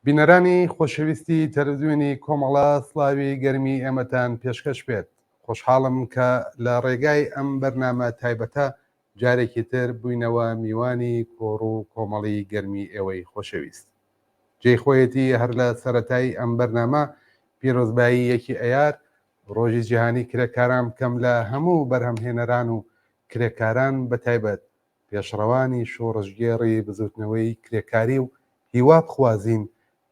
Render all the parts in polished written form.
بینەرانی خۆشەویستی تەلەڤزیۆنی کۆمەڵە سڵاوی گەرمی ئێمەتان پێشکەش بێت. خۆشحاڵم کە لە ڕێگای ئەم بەرنامە تایبەتە جارێکی تر بووینەوە میوانی کۆڕ و کۆمەڵی گەرمی ئێوەی خۆشەویست. جێی خۆیەتی هەر لە سەرەتای ئەم بەرنامە پیرۆزبایی یەکی ئەیار ڕۆژی جیهانی کرێکاران بکەم لە هەموو بەرهەمهێنەران و کرێکاران بەتایبەت پێشڕەوانی شۆڕشگێڕی بزوتنەوەی کرێکاری و هیوا بخوازین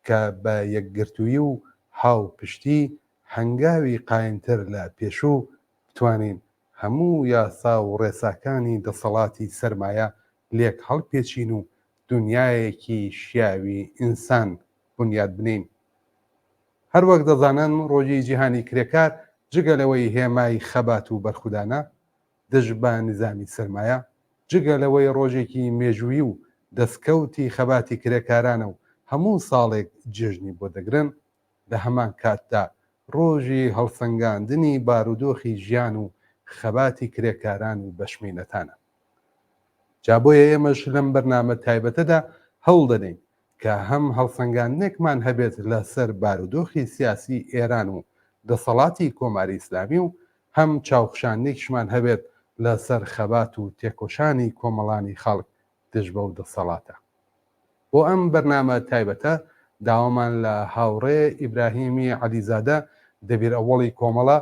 کە بە یەکگرتوویی و هاوپشتی هەنگاوی قایمتر لە پێشوو بتوانین هەموو یاسا و ڕێساکانی دەسەڵاتی سەرمایە لێک هەڵپێچین و دونیایەکی شیاوی ئینسان بونیاد بنێین. هەروەک دەزانن ڕۆژی جیهانی کرێکار جگە لەوەی هێمای خەبات و بەرخودانە دژ بە نیزامی سەرمایە، جگە لەوەی ڕۆژێکی مێژوویی و دەسکەوتی خەباتی کرێکارانە و هەموو ساڵێک جێژنی بۆ دەگرن، لە هەمان کاتدا ڕۆژی هەڵسەنگاندنی بارودۆخی ژیان و خەباتی کرێکاران و بەشمەینەتانە. جا بۆیە ئێمەش لەم بەرنامە تایبەتەدا هەوڵ دەدەین کە هەم هەڵسەنگاندنێکمان هەبێت لە سەر بارودۆخی سیاسی ئێران و دەسەڵاتی کۆماری ئیسلامی و هەم چاوخشاندنێکیشمان هەبێت لە سەر خەبات و تێکۆشانی کۆمەڵانی خەڵک دژ بەو دەسەڵاتە. بۆ ئەم بەرنامە تایبەتە داوامان لە هاوڕێ ئیبراهیمی عەلیزادە دەبیر ئەوەڵی کۆمەڵە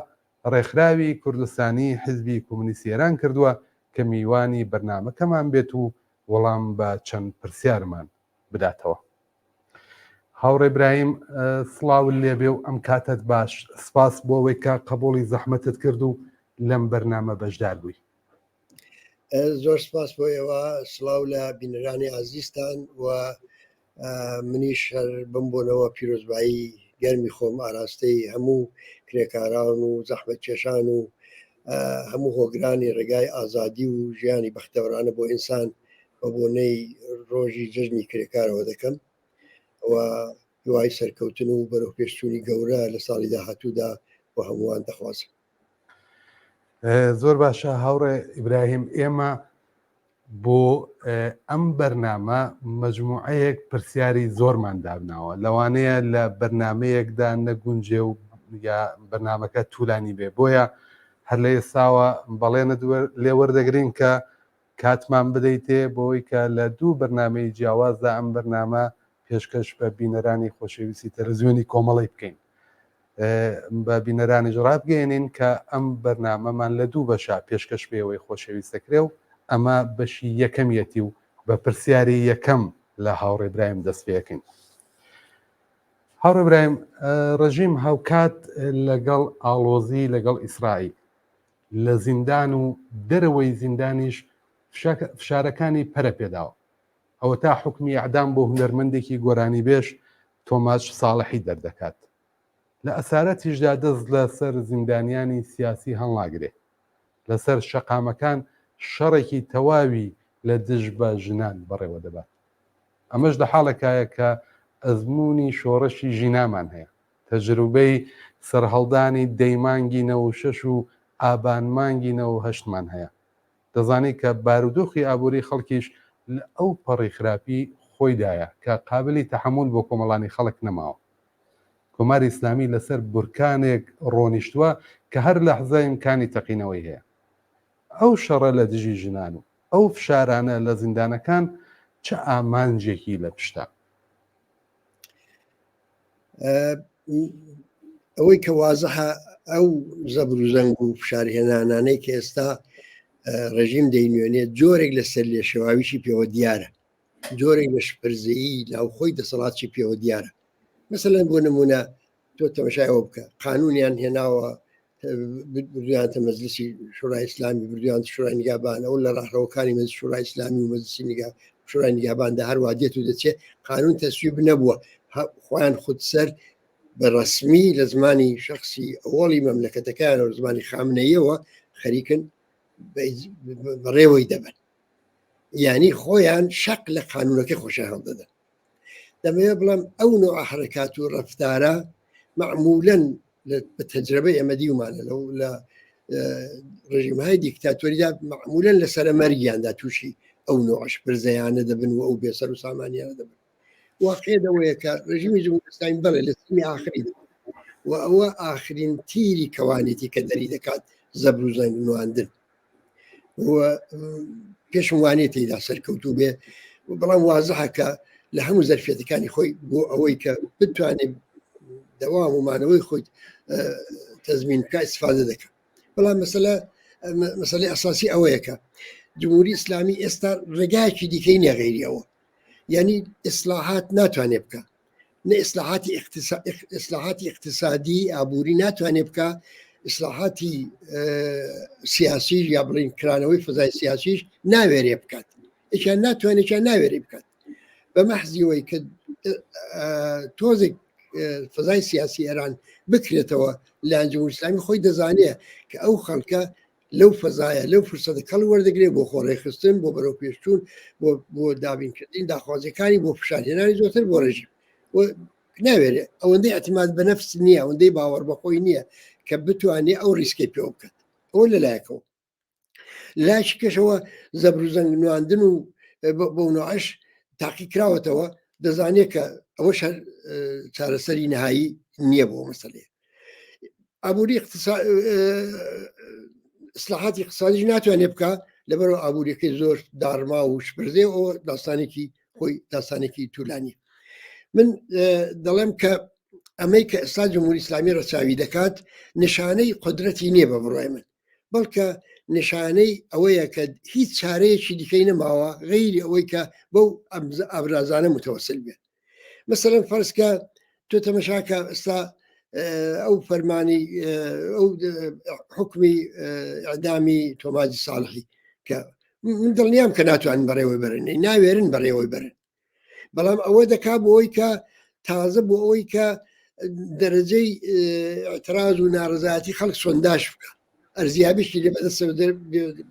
ڕێکخراوی کوردستانی حیزبی کومنیستی ئێران کردووە کە میوانی بەرنامەکەمان بێت و وەڵام بە چەند پرسیارمان بداتەوە. هاوڕێ برایم سڵاوت لێبێ و ئەم کاتەت باش سپاس بۆ ئەوەی کە قبوڵی زەحمەتت کرد و لەم بەرنامە بەشدار بووی. زۆر سپاس بۆ ئێوە سڵاو لە بینەرانی ئازیزتان و منیش هەر بەم بۆنەوە پیرۆزبایی گەرمی خۆم ئاراستەی هەموو کرێکاران و زەحمەتکێشان و هەموو هۆگرانی ڕێگای ئازادی و ژیانی بەختەوەرانە بۆ ئینسان بە بۆنەی ڕۆژی جەژنی کرێکارەوە دەکەم و هیوای سەرکەوتن و بەرەوپێشچوونی گەورە لە ساڵی داهاتوودا بۆ هەمووان دەخوازم. زۆر باشە هاوڕێ ئیبراهیم ئێمە بۆ ئەم بەرنامە مەجموعەیەک پرسیاری زۆرمان دابناوە لەوانەیە لە بەرنمەیەکدا نەگونجێ و یا بەرنمەکە تولانی بێ بۆیە هەر لە ئێستاوە بەڵێنت لێوەردەگرین کە کاتمان بدەیتێ بۆی کە لە دوو بەرنمەی جیاوازدا ئەم بەرنامە پێشکەش بە بینەرانی خۆشەویستی تەلەزیۆنی کۆمەڵی بکەین بە بینەرانیش ڕابگەیەنین کە ئەم بەرنامەمان لە دوو بەشە پێشکەش پێوەی خۆشەویست دەکرێ و ئەمە بەشی یەکەمیەتی و بە پرسیاری یەکەم لە هاوڕێ برایم دەست پێەکەین. هاوڕێ برایم ڕژیم هاوکات لەگەڵ ئاڵۆزی لەگەڵ ئیسرائیل لە زیندان و دەرەوەی زیندانیش فشارەکانی پەرە پێداوە. ئەوەتا حوکمی ئیعدام بۆ هونەرمەندێکی گۆرانیبێژ تۆماج ساڵحی دەردەکات. لە ئەسارەتیشدا دەست لە سەر زیندانیانی سیاسی هەڵناگرێ. لە سەر شەقامەکان شەڕێکی تەواوی لە دژ بە ژنان بەڕێوە دەبات. ئەمەش لە حاڵێکایە کە ئەزموونی شۆڕشی ژینامان هەیە. تەجروبەی سەرهەڵدانی دەی مانگی 96 و ئابان مانگی 98 مان هەیە. دەزانی کە بارودۆخی ئابووری خەڵکیش لە ئەو پەڕی خراپی خۆیدایە کە قابلی تەحەمول بۆ کۆمەڵانی خەڵک نەماوە. کۆماری ئیسلامی لەسەر بورکانێک ڕۆنیشتووە کە هەر لەحزە ئیمکانی تەقینەوەی هەیە. ئەو شەڕە لە دژی ژنان و ئەو فشارانە لە زیندانەکان چ ئامانجێکی لە پشتە؟ ئەوەی کە وازحە ئەو زەبر و زەنگ و فشارهێنانانەی کە ئێستا ڕژیم دەینوێنێت جۆرێک لە سەر لێشێواویی پێوە دیارە جۆرێک لە شپرزەیی ناوخۆی دەسەڵاتچی پێوە دیارە مەسەلەن بۆ نمونە تۆ تەمەشای ئەوە بکە قانونیان هێناوە بردویانتە مەجلسی شورای ئیسلامی بردویان شورای نگابان ئەو لە ڕاهڕەوەکانی مەجلس شورای ئیسلامی و مەجلسی نگا شورای نگاباندا هەروە دێت و دەچێت قانون تەسویب نەبووە خۆیان خودسەر بە ڕسمی لە زمانی شخصی ئەوەڵی مەملەکەتەکەیان و زمانی خامنەیەوە خەریکن بەڕێوەی دەبن یعنی خۆیان شەق لە قانونەکەی خۆشیان هەڵدەدەن دەمەوێت بڵێم ئەو نوع حرکات و ڕەفتارە معمولەن بە تەجربەی ئێمە دیومانە لەو لە ڕژیمهای دیکتاتۆریدا معمولەن لە سەرە مەرگیاندا تووشی ئەو نوعش پرزەیانە دەبن و ئەو بێسەر و سامانیانە دەبن. واقعیت ئەوەیە کە ڕژیمی جمهوری ئیسلامی بەڵێ لە سیمی ئاخری و ئەوە ئاخرین تیری کەوانێتی کە دەری دەکات زەبر و زەنگ نواندن و پێشم وانێ تێدا سەرکەوتوو بێ بەڵام وازحە کە لە هەموو زەرفێتەکانی خۆی بۆ ئەوەی کە بتوانێت دەوام و مانەوەی خۆی تەزمین بکە استفادە دەکات بەڵام مەسەلە مەسەلەی ئەساسی ئەوەیە کە جمهوری ئیسلامی ئێستا ڕێگایەکی دیکەی نییە غەیری ئەوە یعنی ئیسلاحات ناتوانێت بکە نە ئیسلاحاتی ئیسلاحاتی اقتصادی ئابووری ناتوانێت بکە ئیسلاحاتی سیاسی یا بڵین کرانەوەی فەزای سیاسیش ناوێرێ بکات یان ناتوانێت ناوێری بکات بە مەحزیەوەی کە تۆزێک فەزای سیاسی ئێران بکرێتەوە لایەن جمهوری ئیسلامی خۆی دەزانێت کە ئەو خەڵکە لەو فەزایە لەو فرسەتە کەڵ وەردەگرێت بۆ خۆڕێخستن بۆ بەرەو پێشچوون بۆ بۆ دابینکردنی داخوازیەکانی بۆ فشارهێنانی زۆرتر بۆ ڕێژیم ناوێرێ ئەوەندەی اعتماد بە نەفس نییە ئەوەندەی باوەڕ بەخۆی نییە کە بتوانێت ئەو ریسکەی پێوە بکات ئەوە لەلایەکەوە لایەکی کەشەوە زەبر و زەنگ نواندن و بۆ نوعش تاقی کراوەتەوە دەزانێت کە ئەوەش هەر چارەسەری نهایی نییە بۆ مەسلەیە ئابووری ئیسلاحاتی اقتصادیش ناتوانێت بکە لەبەرەوە ئابووریەکەی زۆر داڕما و شپرزێ ئەو داستانێکی خۆی داستانێکی تولانی من دەڵێم کە ئەمەی کە ئێستا جمهوری ئیسلامی ڕەچاوی دەکات نیشانەی قدرەتی نییە بە بڕای من بەڵکە نیشانەی ئەوەیە کە هیچ چارەیەکی دیکەی نەماوە غەیری ئەوەی کە بەو ئابرازانە متوەسل بێت مەسەلەن فەرزکە تۆ تەمەشاکە ئێستا ئەو فەرمانی ئەو حکمی ئەدامی تۆماجی ساڵحی کە من دڵنیام کە ناتوانن بەڕێوەی بەرن ناوێرن بەڕێوەی بەرن بەڵام ئەوە دەکا بۆ ئەوی کە تازە بۆ ئەوەی کە دەرەجەی اعتراض و ناڕزایەتی خەڵک سۆنداش بکە ئەرزیابیشی لێ بەدەستەوە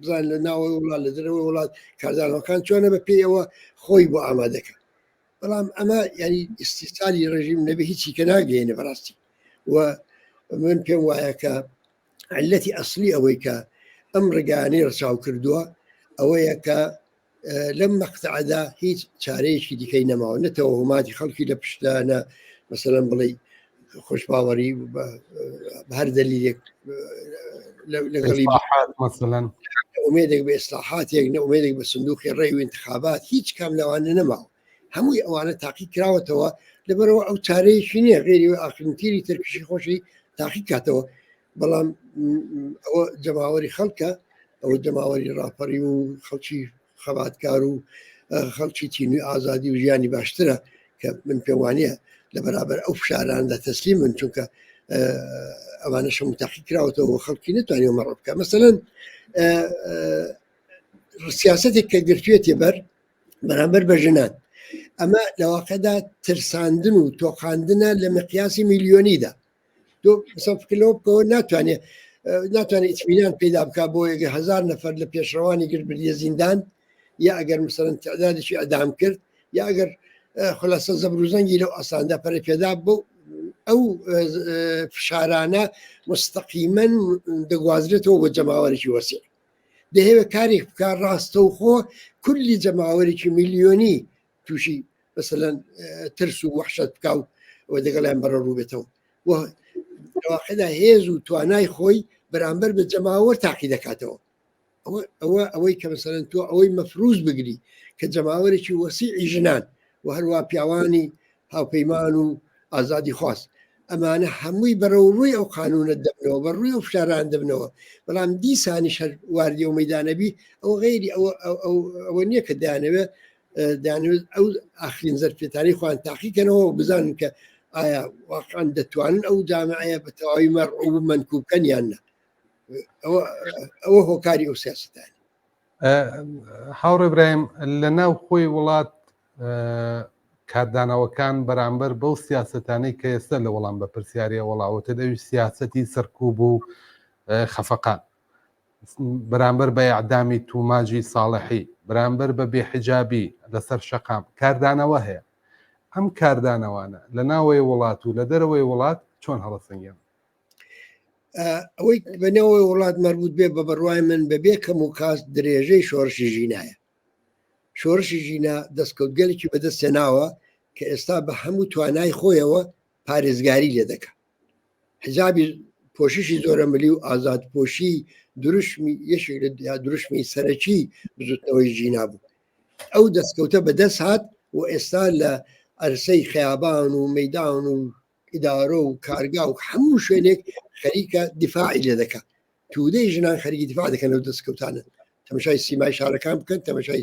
بزان لە ناوەوەی وڵات لە دەرەوەی وڵات کاردانەوەکان چۆنە بە پێی ئەوە خۆی بۆ ئامادەکە بەڵام ئەمە ینی ئیسیسالی ڕژیم نەبێ هیچی کە ناگەێنێ بەڕاستی و من پێم وایە کە علەتی ئەسلی ئەوەی کە ئەم ڕگانەی ڕچاو کردووە ئەوەیە کە لەم مەقتەعەدا هیچ چارەیەکی دیکەی نەماوە نە تەوەهوماتی خەڵکی لە پشتدا نە مەسەلەن بڵێ خۆشباوەڕی بە هەر دەلیلێک لەگەڵی مەسەلەن ئومێدێک بە ئیسلاحاتێک نە ئومێدێک بە سندوقی ڕێ و انتخابات هیچ کام لەوانە نەماوە هەمووی ئەوانە تاقی کراوەتەوە لەبەرەوە ئەو چارەیەکی نییە غێری و ئاخرین تیری ترکشی خۆشی تاقی کاتەوە بەڵام ئەوە جەماوەری خەڵکە ئەوە جەماوەری ڕاپەڕی و خەڵکی خەباتکار و خەڵکی تینوی ئازادی و ژیانی باشترە کە من پێوانە لە بەرابەر ئەو فشاراندا تەسلیم من چونکە ئەوانەشە متەقی کراوەتەوە خەڵکی نتوانێت مەڕ بکە مەسەەن سیاستێک کە گرتوێتێ بەر بەرامبەر بە ژنان ئەمە لە واقعدا ترساندن و تۆقاندنە لە مقیاسی میلیۆنیدا تۆ فکر لەوە بکەوە ناتوانێت ناتوانێت ئیتمینان پەیدا بکە بۆ یەگە هزار نەفەر لە پێشڕەوانی گرت بردیە زیندان یا ئەگەر مثلەن تعدادێکی ئەدام کرد یا ئەگەر خلاصە زەبر و زەنگی لەو ئاساندا پەرە پێدا بۆ ئەو فشارانە مستەقیمەن دەگوازرێتەوە بۆ جەماوەرێکی وەسیع دەهەوێت کارێک بکە ڕاستەوخۆ کولی جەماوەرێکی میلیۆنی تووشی مەسەلەن ترس و وەحشەت بکا و و دەگەڵیان بەرە ڕوو بێتەوە و لەواقعدا هێز و توانای خۆی بەرامبەر بە جەماوەر تاقی دەکاتەوە ئەوە ئەوە ئەوەی کە مەسەلەن تۆ ئەوەی مەفروز بگری کە جەماوەرێکی وەسیعی ژنان و هەروە پیاوانی هاوپەیمان و ئازادی خواست ئەمانە هەمووی بەرەو ڕووی ئەو قانونە دەبنەوە بە ڕووی ئەو فشاران دەبنەوە بەڵام دیسانیش هەر واردی ئەو مەدانەبی ئەو غەیری ئەوە ئەوە نییە کە دانەوێت دانەوێت ئەو ئاخرین زەرفێتانی خۆیان تاقیکەنەوە و بزانن کە ئایا واقعا دەتوانن ئەو جامعەیە بە تەواوی مەرعوب و مەنکوب بکەن یان نا ئەوە ئەوە هۆکاری ئەو سیاسەتانە هاوڕێ برایم لە ناو خۆی وڵات کاردانەوەکان بەرامبەر بەو سیاسەتانەی کە ئێستا لە وەڵام بە پرسیاری وەڵاوتت ئەوی سیاسەتی سەرکوب و خەفەقان بەرامبەر بە ئیعدامی توماجی ساڵحی، بەرامبەر بە بێحیجابی لەسەر شەقام، کاردانەوە هەیە. ئەم کاردانەوانە لە ناوەی وڵات و لە دەرەوەی وڵات چۆن هەڵەسەنگێن؟ ئەوەی بە نێوەی وڵات مەربوط بێ بە بڕوای من بەبێ کەم و کاست درێژەی شۆڕشی ژینایە. شۆڕشی ژینا دەستکەوتگەلێکی بەدەست هێناوە کە ئێستا بە هەموو توانای خۆیەوە پارێزگاری لێ دەکا. حجابی پۆششی زۆرەملی و ئازاد پۆشی دروشمی یەکێک لە دروشمی سەرەکی بزوتنەوەی ژینا بوو. ئەو دەستکەوتە بەدەست هات و ئێستا لە عەرسەی خەیابان و مەیدان و ئیدارە و کارگا و هەموو شوێنێک خەریکە دیفاعی لێ دەکات. تودەی ژنان خەریکی دیفاع دەکەن لەو دەستکەوتانە. تەمەشای سیمای شارەکان بکەن، تەمەشای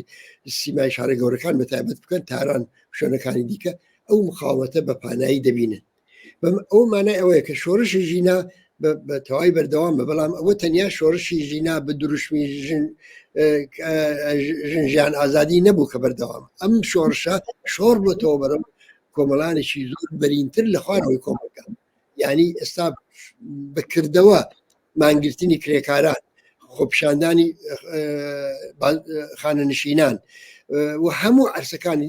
سیمای شارە گەورەکان بە تایبەت بکەن، تاران شوێنەکانی دیکە، ئەو مقاومەتە بە پانایی دەبینن. ئەو مانای ئەوەیە کە شۆڕشی ژینا بە تەواوی بەردەوام بە، بەڵام ئەوە تەنیا شۆڕشی ژینا بە دروشمی ژن ژن ژیان ئازادی نەبوو کە بەردەوام. ئەم شۆڕشە شۆڕ بۆتەوە بەرەو کۆمەڵانێکی زۆر بەرینتر لە خوارەوەی کۆمەڵگا. یعنی ئێستا بەکردەوە مانگرتنی کرێکاران، خۆپیشاندانی خانەنشینان و هەموو عەرسەکانی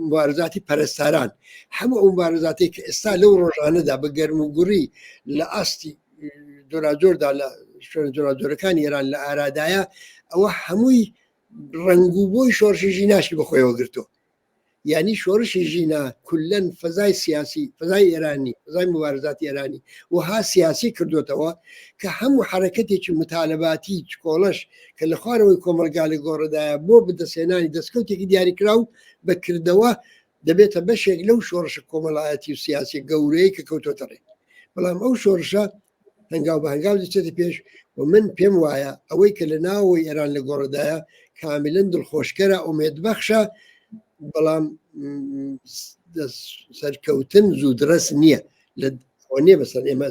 مبارزاتی پەرستاران، هەموو ئەو مبارزاتی کە ئێستا لەو ڕۆژانەدا بە گەرم و گوڕی لە ئاستی جۆراجۆردا لە شوێنە جۆراجۆرەکانی ئێران لە ئارادایە، ئەوە هەمووی ڕەنگ و بۆی شۆڕشی ژیناشی بەخۆیەوە گرتووە. یعنی شۆڕشی ژینا کولەن فەزای سیاسی، فەزای ئێرانی، فەزای مبارزاتی ئێرانی وەها سیاسی کردوتەوە کە هەموو حرەکەتێکی متالەباتی چکۆڵەش کە لە خوارەوەی کۆمەڵگا لە گۆڕدایە بۆ بەدەستهێنانی دەستکەوتێکی دیاریکراو بە کردەوە دەبێتە بەشێک لەو شۆڕشە کۆمەڵایەتی و سیاسی گەورەیە کە کەوتۆتە ڕێ. بەڵام ئەو شۆڕشە هەنگاو بە هەنگاو دەچێتە پێش و من پێم وایە ئەوەی کە لە ناوەوەی ئێران لە گۆڕدایە کاملەن دڵخۆشکەرە، ئومێدبەخشە، بەڵام سەرکەوتن زوودرەس نییە. لە نییە بەسەر ئێمە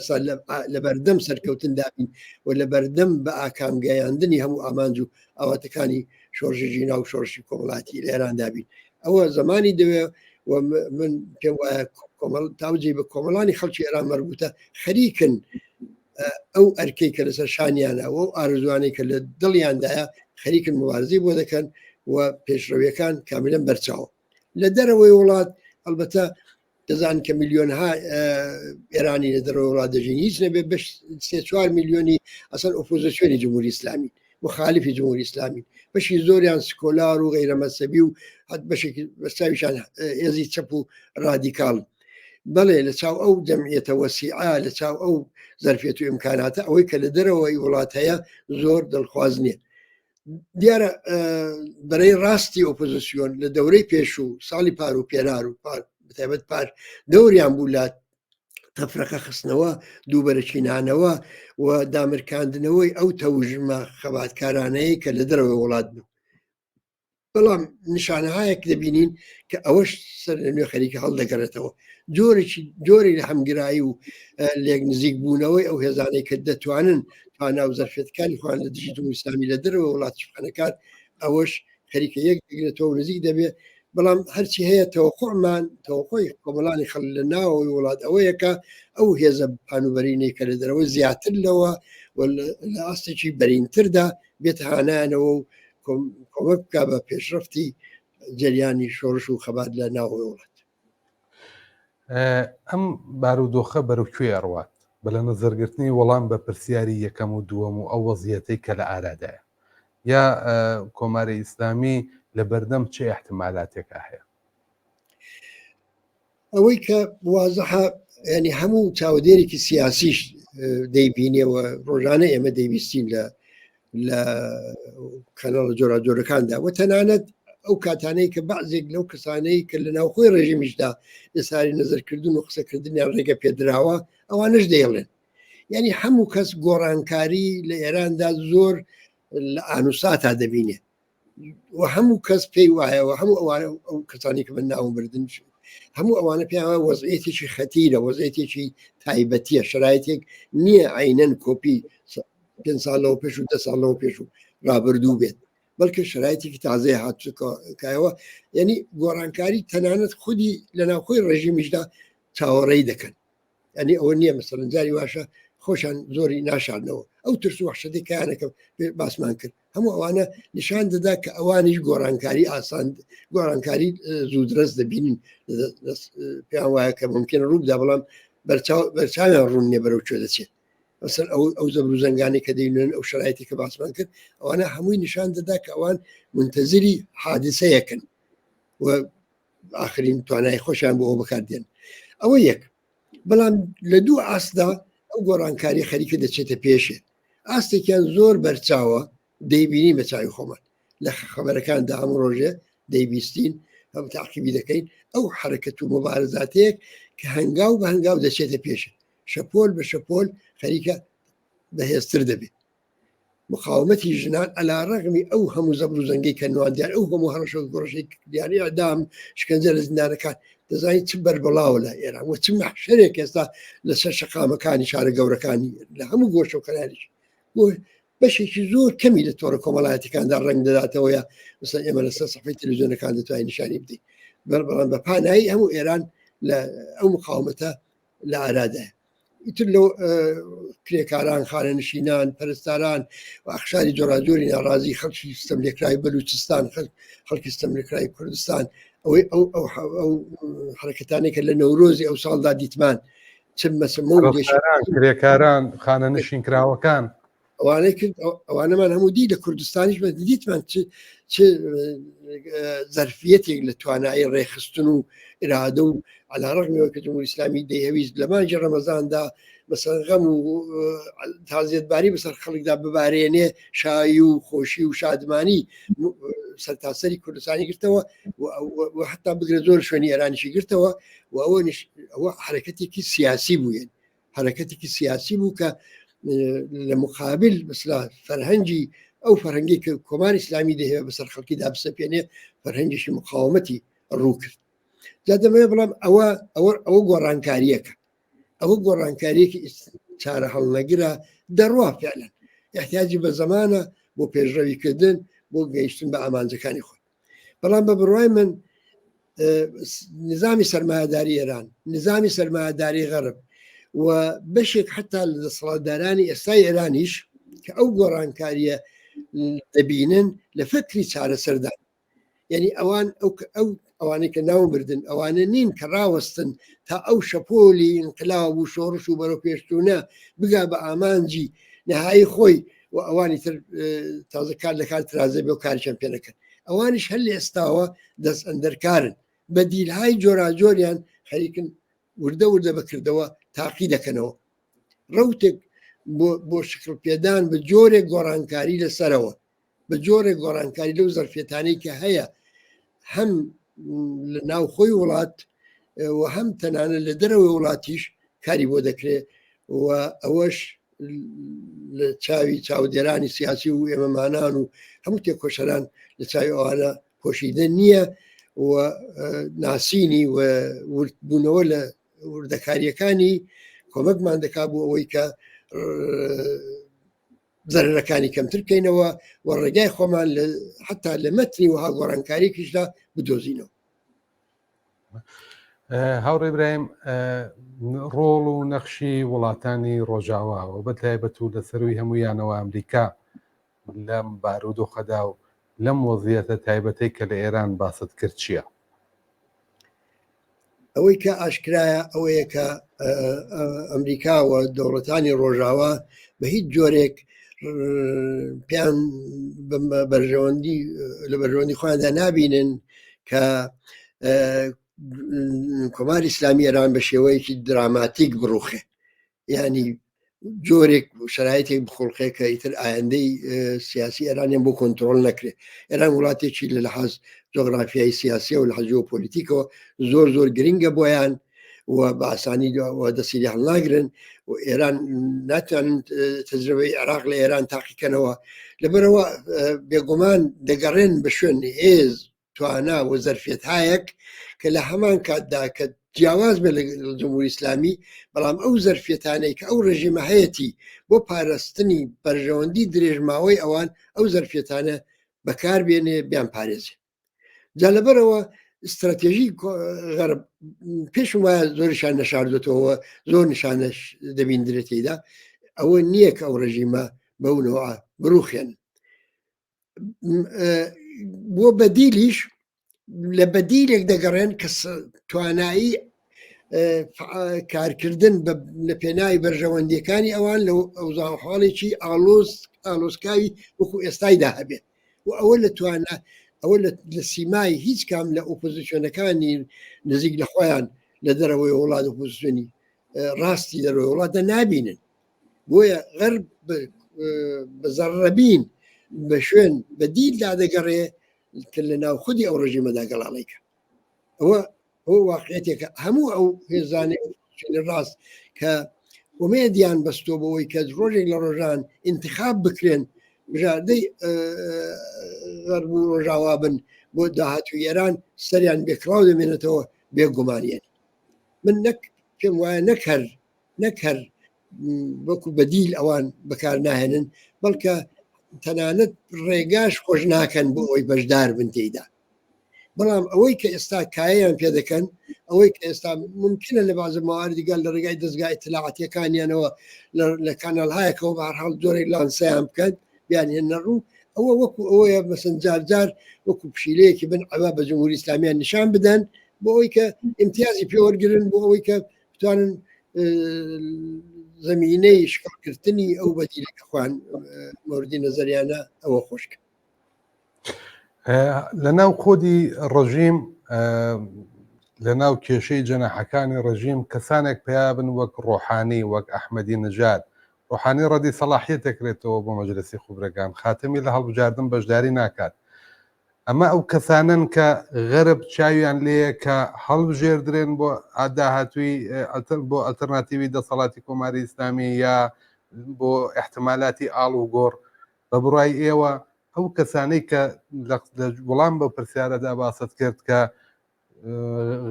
لە بەردەم سەرکەوتن دابین و لە بەردەم بە ئاکام گەیاندنی هەموو ئامانج و ئاواتەکانی شۆڕشی ژینا و شۆڕشی کۆمەڵاتی لە ئێران دابین. ئەوە زمانی دەوێ و من پێم وایە کۆمەڵ تاوجی بە کۆمەڵانی خەڵکی ئێران مەربوتە خەریکن ئەو ئەرکەی کە لەسەر شانیانە و ئەو ئارزوانەی کە لە دڵیاندایە خەریکن مبارزەی بۆ دەکەن و پێشڕەویەکان کاملەن بەرچاوە. لە دەرەوەی وڵات ئەلبەتە دەزان کە میلیۆنها ئێرانی لە دەرەوەی وڵات دەژین، هیچ نەبێ بەش 3-4 میلیۆنی ئەسەن ئۆپۆزیسیۆنی جمهوری ئیسلامی، مخالفی جمهوری ئیسلامی، بەشی زۆریان سکۆلار و غەیرە مەزهەبی و هەت بەشێکی بەرچاویشان هێزی چەپ و رادیکال. بەڵێ لە چاو ئەو جەمعیەتە وەسیعە، لە چاو ئەو زەرفیەت و ئیمکاناتە، ئەوەی کە لە دەرەوەی وڵات هەیە زۆر دڵخواز نییە. دیارە بەرەی ڕاستی ئۆپۆزیسیۆن لە دەورەی پێشوو ساڵی پار و پێرار و پار بەتایبەت پار دەوریان بوو لە تەفرەقە خستنەوە، دووبەرەکی نانەوە و دامرکاندنەوەی ئەو تەوژمە خەباتکارانەیە کە لە دەرەوەی وڵات بوو. بەڵام نیشانەهایەک دەبینین کە ئەوەش سەر لە نوێ خەریکە هەڵدەگەڕێتەوە. جۆرێکی جۆری لە هەمگرایی و لێک نزیک بوونەوەی ئەو هێزانەی کە دەتوانن توانا و زەرفیەتەکانی خۆیان لە دژی جمهوری ئیسلامی لە دەرەوە وڵات بخەنە کار، ئەوەش خەریکە یەک دەگرێتەوە و نزیک دەبێت. بەڵام هەرچی هەیە تەوەقعمان، تەوەقعی کۆمەڵانی خەڵک لە ناوەوەی وڵات ئەوەیە کە ئەو هێزە پانوبەرینەی کە لە دەرەوە زیاتر لەوە و لە ئاستێکی بەرینتردا بێتە هانایانەوە و کۆمەک بکا بە پێشڕەفتی جەریانی شۆڕش و خەبات لە ناوەوەی وڵات. ئەم بارودۆخە بەرەو کوێ ئەڕوات؟ بە لە نەزەرگرتنی وەڵام بە پرسیاری یەکەم و دووەم و ئەو وەزیەتەی کە لە ئارادایە، یا کۆماری ئیسلامی لە بەردەم چ ئیحتمالاتێکا هەیە؟ ئەوەی کە وازحە، ینی هەموو چاودێرێکی سیاسیش دەیبینێەوە، ڕۆژانە ئێمە دەیبیستین لە لە کەناڵە جۆراجۆرەکاندا و تەنانەت ئەو کاتانەی کە بەعزێک لەو کەسانەی کە لە ناوخۆی ڕێژیمیشدا ئێساری نەزەرکردن و قسەکردنیان ڕێگە پێدراوە ئەوانش دەیڵێن. یعنی هەموو کەس گۆڕانکاری لە ئێراندا زۆر لە ئانوساتا دەبینێ و هەموو کەس پێی وایە و هەموو ئەوانە ئەو کەسانی کە من ناوم بردن هەموو ئەوانە پێیان وایە وەزعیەتێکی خەتیرە، وەزعیەتێکی تایبەتیە، شرایطێک نییە عینەن کۆپی پێ ساڵ لەوە پێش و 10 ساڵ لەوە پێش و ڕابردوو بێت، بەڵکە شرایطێکی تازەیە هاتوکایەوە. یعنی گۆڕانکاری تەنانەت خودی لە ناوخۆی ڕژیمیشدا چاوەڕێی دەکەن. یعنی ئەوە نییە مەسەلەن جاری واشە خۆشان زۆری ناشارنەوە ئەو ترس و وەحشەتی کارەکە باسمان کرد، هەموو ئەوانە نیشان دەدا کە ئەوانیش گۆڕانکاری ئاسان، گۆڕانکاری زوودرەست دەبینن، پێیان وایە کە ممکنە ڕووبدا، بەڵام بەرچاویان ڕوون نییە بەرەو کوێ دەچێت. مەسەلەن ئەو زەبر و زەنگانەی کە دەینوێن، ئەو شرایطی کە باسمان کرد، ئەوانە هەمووی نیشان دەدا کە ئەوان منتەزری حادیسەیەکن و ئاخرین توانای خۆشیان بۆ بەکاردێن ئەوە یەک بەڵام لە دوو ئاستدا ئەو گۆڕانکاری خەریکە دەچێتە پێشێ ئاستێکیان زۆر بەرچاوە دەیبینین بە چاوی خۆمان لە خەبەرەکاندا هەموو ڕۆژێ دەیبیستین هەم تاقیبی دەکەین ئەو حرەکەت و مبارزاتەیەک کە هەنگاو بە هەنگاو دەچێتە پێش شەپۆل بە شەپۆل خەریکە بەهێزتر دەبێت مقاومەتی ژنان علا ڕەغمی ئەو هەموو زەبر و زەنگەی کە نواندیان ئەو هەموو هەڕەشە و گوڕەشەی دیاری ئەدام شکەنجە لە زیندانەکان دەزانین چ بەربڵاوە لە ئێران و چ مەحشەرێک ئێستا لەسەر شەقامەکانی شارە گەورەکانی لە هەموو گۆشە و کەناریش بۆ بەشێکی زۆر کەمی لە تۆڕە کۆمەڵایەتەکاندا ڕەنگ دەداتەوە یا مثلا ئێمە لەسەر سەفەی تەلەڤیزیۆنەکان دەتوانین نیشانی بدەین بەڵام بە پانایی هەموو ئێران لە ئەو مقاومەتە لە ئارادایە ئیتر لەو کرێکاران خانەنشینان پەرستاران و ئەخشاری جۆراجۆری ناڕازی خەڵکی ستەم لێکراوی بەلوچستان خەڵکی ستەم لێکراوی کوردستان ئەوەی ئەو ئەو ئەو حرەکەتانێک کە لە نەورۆزی ئەو ساڵدا دیتمان چ مەسەمە کرێکاران خانەنشین کراوەکان ئەوانەی کرد ئەوانەمان هەموو دی لە کوردستانیش بە دیتمان چ چ زەرفیەتێک لە توانایی ڕێکخستن و ئرادە و علاڕغمیەوە کە جمهوری ئیسلامی دەیهەویست لە مانگی ڕەمەزاندا مەسەن غەم و تازیەتباری بەسەر خەڵکدا ببارێنێ شایی و خۆشی و شادمانی سەرتاسەری کوردستانی گرتەوە و حتا بگرە زۆر شوێنی ئێرانیشی گرتەوە و ئەوە ئەوە حرەکەتێکی سیاسی بووێن حرەکەتێکی سیاسی بوو کە لە مقابل مثلا فەرهەنگی ئەو فەرهەنگی کە کۆماری ئیسلامی دەهەوێت بەسەر خەڵکیدا بسەپێنێ فەرهەنگێکی مقاومەتی ڕوو کرد جا دەمەوێت بڵام ئەوە ئەوە ئەوە گۆڕانکاریەکە ئەوە گۆڕانکاریەکی چارە هەڵنەگرە دەڕوا فعلەن احتیاجی بە زەمانە بۆ پێشڕەویکردن بۆ گەیشتن بە ئامانجەکانی خۆی بەڵام بە بڕوای من نظامی سەرمایەداری ئێران نظامی سەرمایەداری غەرب و بەشێک حتا لە دەسەڵاتدارانی ئێستای ئێرانیش کە ئەو گۆڕانکاریە دەبینن لە فکری چارەسەردان یعنی ئەوان ئەو ئەو ئەوانەی کە ناو بردن ئەوانە نین کە ڕاوەستن تا ئەو شەپۆلی ئینقلاب و شۆڕش و بەرەو پێشچوونە بگا بە ئامانجی نهایی خۆی و ئەوانی تر تازە کار لە کار ترازە بێ و کارشان پێ نەکەن ئەوانیش هەر لە ئێستاوە دەست ئەندەرکارن بە دیلهای جۆراجۆریان خەریکن وردە وردە بەکردەوە تاقی دەکەنەوە ڕوتێک بۆ شکل پێدان بە جۆرێک گۆڕانکاری لەسەرەوە بە جۆرێک گۆڕانکاری لەو زەرفێتانەی کە هەیە هەم لە ناوخۆی وڵات و هەم تەنانە لە دەرەوەی وڵاتیش کاری بۆ دەکرێت و ئەوەش لە چاوی چاودێرانی سیاسی و ئێمەمانان و هەموو تێکۆشەران لە چاوی ئەوانە پۆشیدە نییە و ناسینی و وردبوونەوە لە وردەکاریەکانی کۆمەکمان دەکا بۆ ئەوەی کە زەرەرەکانی کەمتر بکەینەوە و ڕێگای خۆمان لە حتا لە مەتنی وها گۆڕانکاریکیشدا بدۆزینەوە. هاوڕێ برایم ڕۆڵ و نەخشی وڵاتانی ڕۆژاوا و بە تایبەت و لە سەروی هەمویانەوە ئەمریکا لەم بارودۆخەدا و لەم وەزیەتە تایبەتەی کە لە ئێران باست کرد چییە؟ ئەوەی کە ئاشکرایە ئەوەیە کە ئەمریکا و دەوڵەتانی ڕۆژاوا بە هیچ جۆرێک پێیان بەرژەوەندی لە بەرژەوەندی خۆیاندا نابینن کە کۆماری ئیسلامی ئێران بە شێوەیەکی دراماتیک بڕوخێ ینی جۆرێک شرایتێک بخڵقێ کە ئیتر ئایندەی سیاسی ئێرانیان بۆ کۆنتترۆل نەکرێت ئێران وڵاتێکی لە لەحاز جۆگرافیایی سیاسی و لە حەجۆ پۆلیتیکەوە زۆر زۆر گرنگە بۆیان و بە ئاسانی دەستی لێ هەڵناگرن و ئێران ناتوانن تەجربەی عێراق لە ئێران تاقیکەنەوە لەبەرەوە بێگومان دەگەڕێن بە شوێن هێز توانا و زەرفیەتهایەک کە لە هەمان کاتدا کە جیاواز بێت لە جمهوری ئیسلامی بەڵام ئەو زەرفیەتانەی کە ئەو ڕژیمە هەیەتی بۆ پاراستنی بەرژەوەندی درێژماوەی ئەوان ئەو زەرفیەتانە بەکار بێنێ بیان پارێزێ جا لەبەرەوە استراتێژی غەرب پێشم وایە زۆریشان نەشاردێتەوە زۆر نیشانەش دەبیندرێت تێیدا ئەوە نییە کە ئەو ڕژیمە بەو نەوە بڕوخێن بۆ بەدیلیش لە بەدیلێک دەگەڕێن کە توانایی کارکردن لە پێناوی بەرژەوەندیەکانی ئەوان لە ئەوزاحاڵێکی ئالۆز ئالۆزکاوی وەکو ئێستایدا هەبێت و ئەوە لە توانە ئەوە لە سیمای هیچ کام لە ئۆپۆزیسیۆنەکانی نزیک لە خۆیان لە دەرەوەی وڵات ئۆپۆزیسیۆنی ڕاستی دەرەوەی وڵاتدا نابینن بۆیە غەر بە زەڕەبین بە شوێن بە دیلدا دەگەڕێ کە لە ناو خودی ئەو ڕژیمەدا گەڵاڵێکە ئەوە ئەو واقعەتێکە هەموو ئەو هێزانەی ڕاست کە ئومێدیان بەستۆ بەوەی کە ڕۆژێک لە ڕۆژان انتخاب بکرێن بژاردەی غەرب و ڕۆژاوا بن بۆ داهاتوی ئێران سەریان بێکراو دەمێنێتەوە بێگومانیان من نەک پێم وایە نەک هەر نەک هەر وەکو بەدیل ئەوان بەکار ناهێنن بەڵکە تەنانەت ڕێگاش خۆش ناکەن بۆ ئەوەی بەشدار بن تێیدا بەڵام ئەوەی کە ئێستا کایەیان پێ دەکەن ئەوەی کە ئێستا ممکنە لە بازە مواردیگەل لە ڕێگای دەستگا ئیتلاعاتیەکانیانەوە لە کاناڵهایەکەوە بە هەرحاڵ جۆرێک لانسەیان بکەن بیان هێنە ڕوو ئەوە وەکو ئەوەیە مەسەن جار جار وەکو پشیلەیەکی بن عەبا بە جمهوری ئیسلامیان نیشان بدەن بۆ ئەوەی کە ئیمتیازی پێوەرگرن بۆ ئەوەی کە بتوانن زمینەی شکڵگرتنی ئەو بەدیلە کە خۆیان مۆردی نەزەریانە ئەوە خۆشکە لە ناو خۆدی ڕژیم لە ناو کێشەی جەناحەکانی ڕژیم کەسانێک پیا بن وەک ڕۆحانی وەک ئەحمەدی نژاد ڕۆحانی ڕەدی سەڵاحیەت دەکرێتەوە بۆ مەجلسی خوبرەگان خاتەمی لە هەڵبژاردن بەشداری ناکات ئەمە ئەو کەسانەن کە غەرب چاویان لێیە کە هەڵبژێردرێن بۆ داهاتووی بۆ ئەلتەرناتیوی دەسەڵاتی کۆماری ئیسلامی یا بۆ ئیحتمالاتی ئاڵ و گۆڕ بە بڕای ئێوە ئەو کەسانەی کە لە وەڵام بەو پرسیارەدا باست کرد کە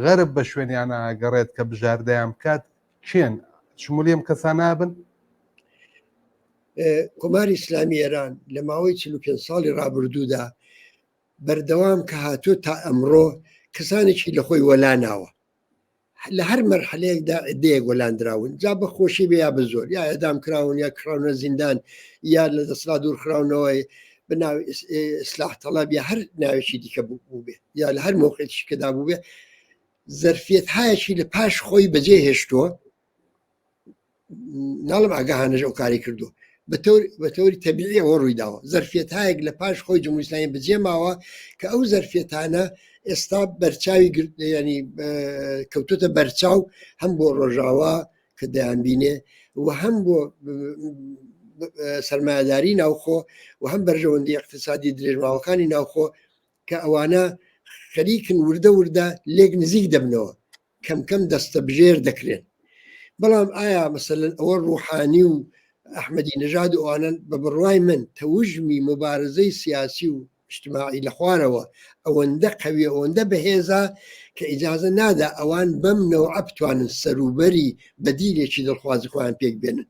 غەرب بە شوێنیانە گەڕێت کە بژاردەیان بکات کێن شمولی ئەم کەسانە بن؟ کۆماری ئیسلامی ئێران لە ماوەی 45 ساڵی ڕابردوودا بەردەوام کە هاتووە تا ئەمڕۆ کەسانێکی لە خۆی وەلا ناوە لە هەر مەرحەلەیەکدا عدەیەک وەلاندراون جا بە خۆشی بێ یا بە زۆر یا ئەدام کراون یا کراونە زیندان یا لە دەسڵات دوور خراونەوەی بە ناوی ئیسلاح تەڵەب یا هەر ناوێکی دیکە بوو بێ یا لە هەر مۆقعێکی کەدا بوو بێ زەرفیەت هایەکی لە پاش خۆی بەجێ هێشتووە ناڵم ئاگاهانەش ئەو کاری کردو بە تەوری تەبیعی ئەوە ڕووی داوە زەرفیەتایەک لە پاش خۆی جمهوری ئیسلامی بەجێ ماوە کە ئەو زەرفیەتانە ئێستا بەرچاوی ینی کەوتوتە بەرچاو هەم بۆ ڕۆژاوا کە دەیانبینێ و هەم بۆ سەرمایەداری ناوخۆ و هەم بەرژەوەندی اقتصادی درێژماوەکانی ناوخۆ کە ئەوانە خەریکن وردە وردە لێک نزیک دەبنەوە کەم کەم دەستەبژێر دەکرێن بەڵام ئایا مەسەلەن ئەوە ڕوحانی و ئەحمەدی نەژاد و ئەوانە بە بڕوای من تەوژمی مبارزەی سیاسی و اجتماعی لە خوارەوە ئەوەندە قەوی ئەوەندە بەهێزە کە ئیجازە نادا ئەوان بەم نەوعە بتوانن سەروبەری بەدیلێکی دڵخوازی خۆیان پێک بێنن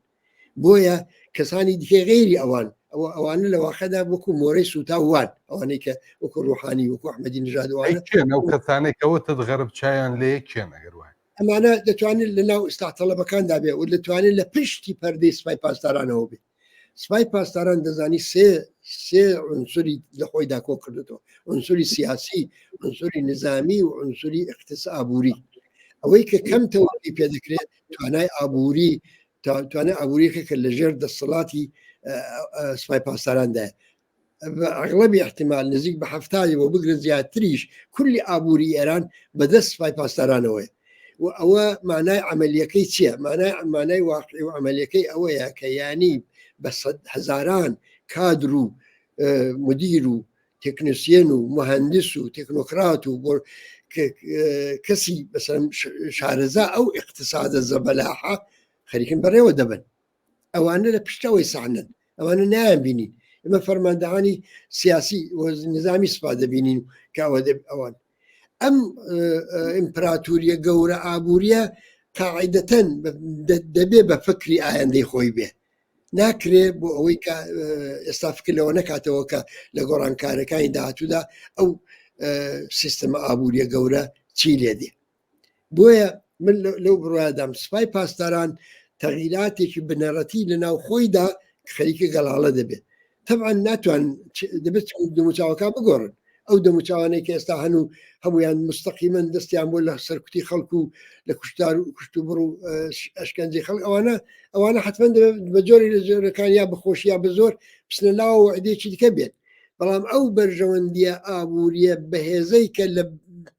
بۆیە کەسانی دیکە غەیری ئەوان ئەوە ئەوانە لە واقعدا وەکو مۆرەی سووتاو وان ئەوانەی کە وەکو ڕوحانی وەکو ئەحمەدی نژاد وانە کێن ئەو کەسانەی کە وتت غەرب چایان لێ کێن ئەگەر وایە ئەمانە دەتوانێت لە ناو ئیسلاح تەڵەبەکاندا بێ و دەتوانێت لە پشتی پەردەی سپای پاسدارانەوە بێ سپای پاسداران دەزانی سێ سێ عنسری لە خۆیدا کۆ کردێتەوە عنسری سیاسی عنسری نظامی و عنسری اقتص ئابووری ئەوەی کە کەم تەوەری پێ دەکرێت توانای ئابووری توانای ئابووریەکە کە لەژێر دەسەڵاتی سپای پاسداراندایە ئەغڵەبی احتمال نزیک بە هەفتای بۆ بگرە زیاتریش کولی ئابووری ئێران بەدەست سپای پاسدارانەوەی و ئەوە مانای عملیەکەی چییە؟ مانای مانای واقعی و عملیەکەی ئەوەیە کە ینی بە هەزاران کادر و مدیر و تەکنسیەن و مهندس و تەکنۆکرات و بۆ کەسی بەسەر شارەزا ئەو اقتصادە زەبەلاحە خەریکن بەڕێوە دەبن ئەوانە لە پشتەوەی سەحنەن ئەوانە نایان بینین ئمە فەرماندەهانی سیاسی نظامی سوپا دەبینین کە ئەوە ئەوان ئەم ئیمپراتوریە گەورە ئابووریە قاعدەتەن دەبێ بە فکری ئایندەی خۆی بێ ناکرێ بۆ ئەوەی کە ئێستا فکر لەوە نەکاتەوە کە لە گۆڕانکارەکانی داهاتوودا ئەو سیستەمە ئابووریە گەورە چی لێ دێ بۆیە من لەو بڕوادام سپای پاسداران تەغیراتێکی بنەڕەتی لە ناو خۆیدا خەریکە گەڵاڵە دەبێت تەبعەن ناتوان دەبێت دەموچاوەکان بگۆڕن ئەو دەموچاوانەی کە ئێستا هەن و هەمویان مستەقیمەن دەستیان بۆ لە سەرکوتی خەڵک و لە کوشتار و کوشت و بڕ و ئەشکەنجەی خەڵک ئەوانە ئەوانە حتمما بە جۆری لە جۆرەکان یا بەخۆشی یا بە زۆر بچنە لاوە وعدێکی دیکە بێت. بەڵام ئەو بەرژەوەندیە ئابووریە بەهێزەی کە لە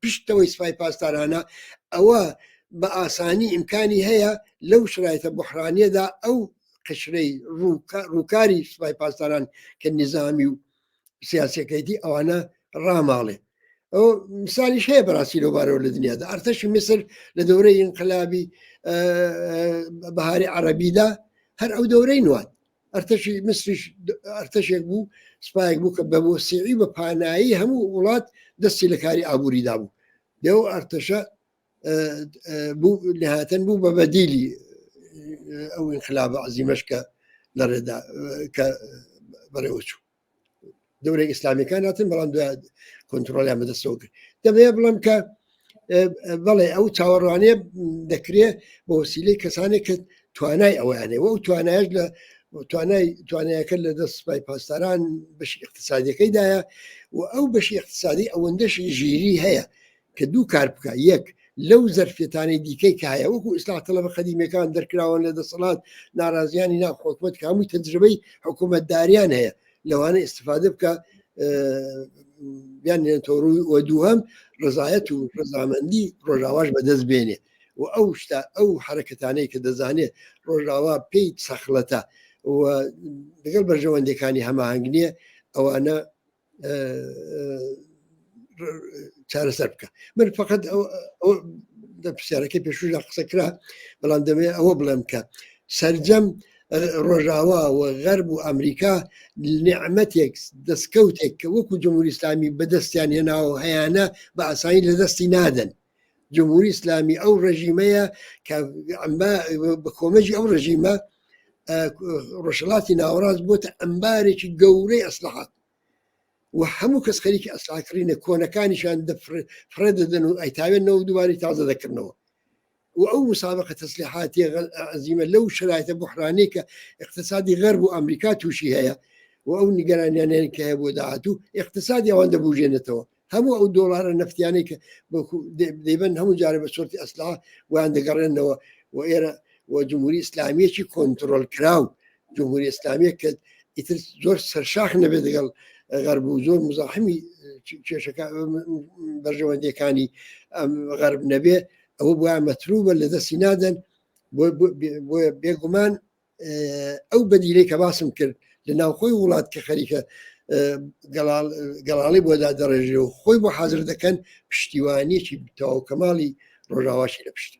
پشتەوەی سپای پاسدارانە ئەوە بە ئاسانی ئیمکانی هەیە لەو شرایتە بحرانیەدا ئەو قشرەی ڕووکاری سپای پاسداران کە نیزامی و سیاسەکەیتی ئەوانە ڕاماڵێ ئەو مثالیش هەیە بەڕاستی لەوبارەوە لە دنیادا ئەرتەشی میسر لە دەورەی ئینقلابی بەهاری عەرەبیدا هەر ئەو دەورەی نوات ئەرتەشی میسریش ئەرتەشێک بوو سپایەک بوو کە بە وەسیعی بە پانایی هەموو وڵات دەستی لە کاری ئابووریدا بوو لەو ئەرتەشە بوو لەهاتن بوو بە بەدیلی ئەو ئینقلابە عەزیمەش کە لە ڕێدا کە بەڕێوە چوو دەورەی ئیسلامیەکان هاتن بەڵام دوای کۆنتترۆلیان بەدەستەوە کرد دەمەوێت بڵم کە بەڵێ ئەو چاوەڕوانێ دەکرێت بە وسیلەی کەسانێک کە توانای ئەویانێ و ئەو توانایش لە توانای توانایەکە لە دەست سپای پاسداران بەشی اقتصادیەکەیدایە و ئەو بەشی اقتصادی ئەوەندەشی ژیری هەیە کە دوو کار بکە یەک لەو زەرفیەتانەی دیکەی کە هەیە وەکو ئیسلاح تەڵەبە قەدیمیەکان دەرکراون لە دەسەڵات ناڕازیانی ناو حکومەت کە هەمووی تەجربەی حکوومەتداریان هەیە لەوانە ئیسیفادە بکە بیان ڕووی و دووهەم ڕزایەت و ڕزامەندی ڕۆژاواش بەدەست بێنێ و ئەو شتا ئەو حرەکەتانەی کە دەزانێت ڕۆژاوا پێی سەخڵەتە و لەگەڵ بەرژەوەندەکانی هەماهەنگ نییە ئەوانە چارەسەر بکە من فقط لە پرسیارەکەی پێشودا قسە کرا بەڵام دەمێ ئەوە بڵێم کە سرجەم ڕۆژاوا و غەرب و ئەمریکا نعممەتێک دەستکەوتێک کە وەکو جمهوری ئیسلامی بەدەستیان هێناوە هەیەە بە ئاسانی لە دەستی نادەن جمهوری ئیسلامی ئەو ڕژیمەیە کە بە کۆمەجی ئەو ڕژیمە ڕۆژهڵاتی ناوەڕاست بۆتە ئەمبارێکی گەورەی ئەسلحات و هەموو کەس خەریکی ئەسلاکڕینە کۆنەکانیشان فڕێ دەدەن و ئەیتاوێنەوە دووبارەی تازە دەکردنەوە و ئەو مسابقە تەسلیحاتی عەزیمە لەو شرایطە بحرانی کە اقتصادی غەرب و ئەمریکا تووشی هەیە و ئەو نیگەرانیانیان کە هەیە بۆ داهاتوو اقتصادی ئەوان دەبوژێنێتەوە هەموو ئەو دۆڵارە نەفتیانەی کە دەیبەن هەموو جارە بە سۆرتی ئەسلا ویان دەگەڕێنەوە و ئێرە و جمهوری ئیسلامیەکی کۆنتترۆل کراو جمهوری ئیسلامیە کە ئیتر زۆر سەرشاخ نەبێت لەگەڵ غەرب و زۆر مزاحمی کێشەکە بەرژەوەندیەکانی غەرب نەبێ ئەوە بۆیان مەتروبە لە دەستی نادەن بۆیە بێگومان ئەو بەدیلەی کە باسم کرد لە ناوخۆی وڵات کە خەریکە گەڵاڵی بۆ دادەڕێژێ و خۆی بۆ حاضر دەکەن پشتیوانیەکی تەواو کەماڵی ڕۆژاواشی لە پشت.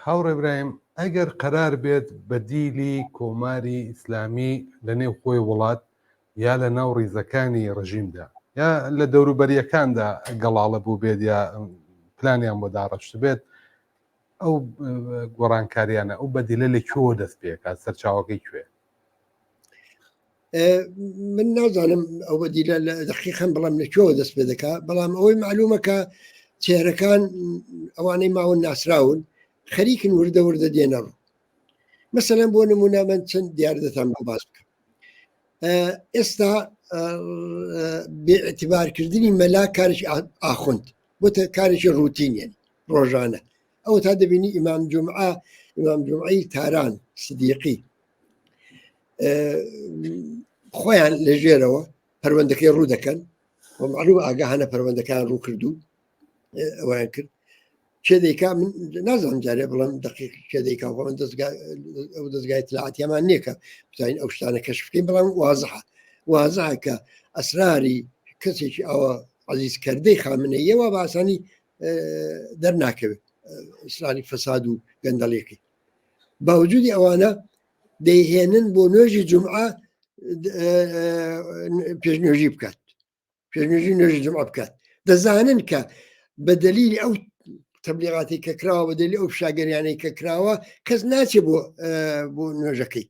هاوڕێ برایم ئەگەر قەرار بێت بەدیلی کۆماری ئیسلامی لە نێو خۆی وڵات یا لە ناو ڕیزەکانی ڕژیمدا یا لە دەوروبەریەکاندا گەڵاڵە بوو بێت یا پلانیان بۆ داڕشت بێت ئەو گۆڕانکاریانە ئەو بەدیلە لە کوێوە دەست پێکات سەرچاوەکەی کوێ؟ من نازانم ئەو بەدیلە لە دەقیقەن بڵم لە کوێوە دەست پێ دەکا بەڵام ئەوەی معلومە کە چێرەکان ئەوانەی ماون ناسراون خەریکن وردە وردە دێنەڕوو مەسەلەن بۆ نمونە من چەند دیاردەتان بۆ باس بکەم ئێستا بێعتبارکردنی مەلا کارێکی ئاخوند بۆتە کارێکی ڕوتینیان ڕۆژانە ئەوە تا دەبینی ئیمام جمعە ئیمام جمعەی تاران سدیقی خۆیان لە ژێرەوە پەروەندەکەی ڕوو دەکەن و معلوم ئاگاهانە پەروەندەکان ڕوو کردو ئەویان کرد کێ دەیکا من نازانم جارێ بڵم دقیق کێ دەیکا خۆ من دەستگا ئەو دەستگای اطلاعاتیەمان نییە کە بتوانین ئەو شتانە کەشف بکەین بەڵام وازحە وازحە کە ئەسراری کەسێکی ئەوە عەزیز کردەی خامنەیەوە بە ئاسانی دەرناکەوێت ئیسراری فەساد و گەندەڵیەکەی باوجودی ئەوانە دەیهێنن بۆ نوێژی جمعە پێشنوێژی بکات پێشنوێژی نوێژی جمعە بکات دەزانن کە بە دلیلی ئەو تەبلیغاتی کە کراوە بە دلیلی ئەو فشاگەریانەی کە کراوە کەس ناچێ بۆ بۆ نوێژەکەی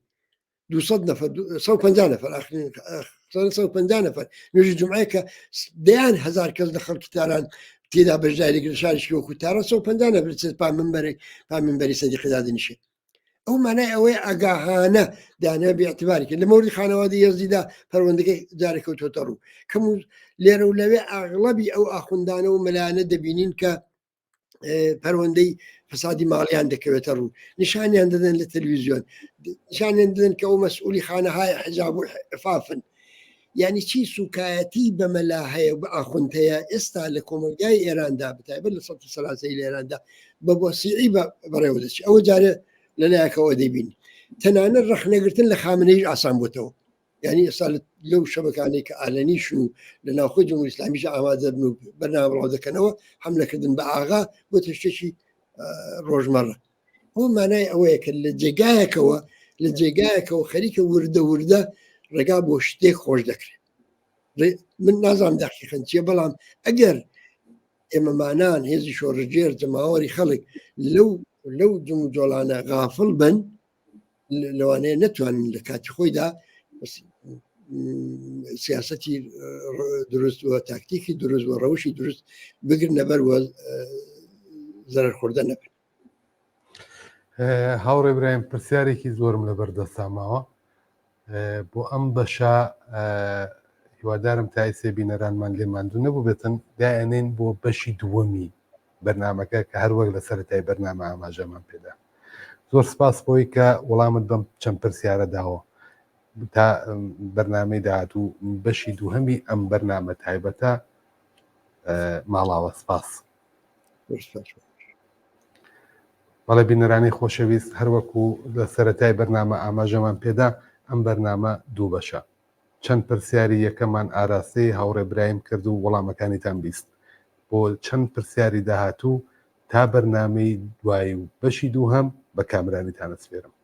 200 نەفەر 150 نەفەر ئاخرین 150 نەفەر نوێژی جمعەیە کە دەیان هزار کەس لە خەڵکی تاران تێدا بەشداری کرد شارێکی وەکو تاران 150 نەفەر چێت پا منبەری پا منبەری سەدیقەدا دەنیشێت ئەو مانای ئەوەی ئاگاهانە دانە بێعتباری کرد لە مەوری خانەوادی یەزدیدا پەروەندەکەی جارێک کەوتۆتە ڕوو کەم و لێرە و لەوێ ئاغڵەبی ئەو ئاخوندانە و مەلانە دەبینین کە پەروەندەی فسادی ماڵیان دەکەوێتە ڕوو نیشانیان دەدەن لە تەلویزیۆن نیشانیان دەدەن کە ئەو مەسئولی خانەهای حجاب و عفافن. یعنی چی سوکایەتی بە مەلا هەیە و بە ئاخوند هەیە ئێستا لە کۆمەلگای ئێراندا بەتایبەت لە سەتی سەراسەری لە ئێراندا بە بۆسیعی بەڕێوە دەچێت ئەوە جارێ لەلایەکەوە دەیبینی تەنانەت ڕەخنەگرتن لە خامنەیش ئاسان بۆتەوە یعنی ئێستا لەو شەبەکانەی کە ئالەنیش و لە ناوخۆی جمهوری ئیسلامیش ئامادە بن و بەرنامە بڵاو دەکەنەوە حملەکردن بە ئاغا بۆ شتێکی ڕۆژمەڕە ئەو مانای ئەوەیە کە لە جێگایەکەوە لە جێگایەکەوە خەریکە وردە وردە ڕێگا بۆ شتێک خۆش دەکرێت من نازانم داخیخن چیە بەڵام ئەگەر ئێمەمانان هێزی شۆڕژگێر جەماوەری خەڵک لەو لەو جموجۆڵانە غافڵ بن لەوانەیە نەتوانن لە کاتی خۆیدا سیاستی دروست و تاکتیکی دروست و ڕەوشی دروست بگرنە بەر و زەرەر خوردە نەبن. هاوڕێ برایم پرسیارێکی زۆرم لەبەر دەستا ماوە بۆ ئەم بەشە هیوادارم تا ئیسێ بینەرانمان لێ ماندوو نەبووبێتن دایەنین بۆ بەشی دووەمی بەرنمەکە کە هەروەک لە سەرەتای بەرنامە ئاماژەمان پێدا زۆر سپاس بۆی کە وەڵامت بەم چەند پرسیارە داوە تا بەرنامەی داهاتوو بەشی دووهەمی ئەم بەرنامە تایبەتە ماڵاوە سپاس. بەڵێ بینەرانی خۆشەویست هەروەکو لە سەرەتای بەرنامە ئاماژەمان پێدا ئەم بەرنامە دوو بەشە چەند پرسیاری یەکەمان ئاراستەی هاوڕێ برایم کرد و وەڵامەکانیتان 20 بۆ چەند پرسیاری داهاتوو تا بەرنامەی دوایی و بەشی دووهەم بە کامرانیتان ئەسپێرم.